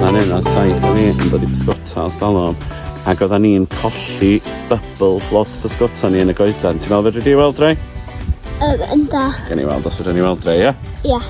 Na neu na taith a fi yn dod i bysgota os talwm ac oeddan ni'n colli bubble float pysgota ni yn y goedan. Ti'n meddwl fedri di weld rai? Yy ynda. Gawn ni weld os fedrwn ni weld rai, ia? Ia.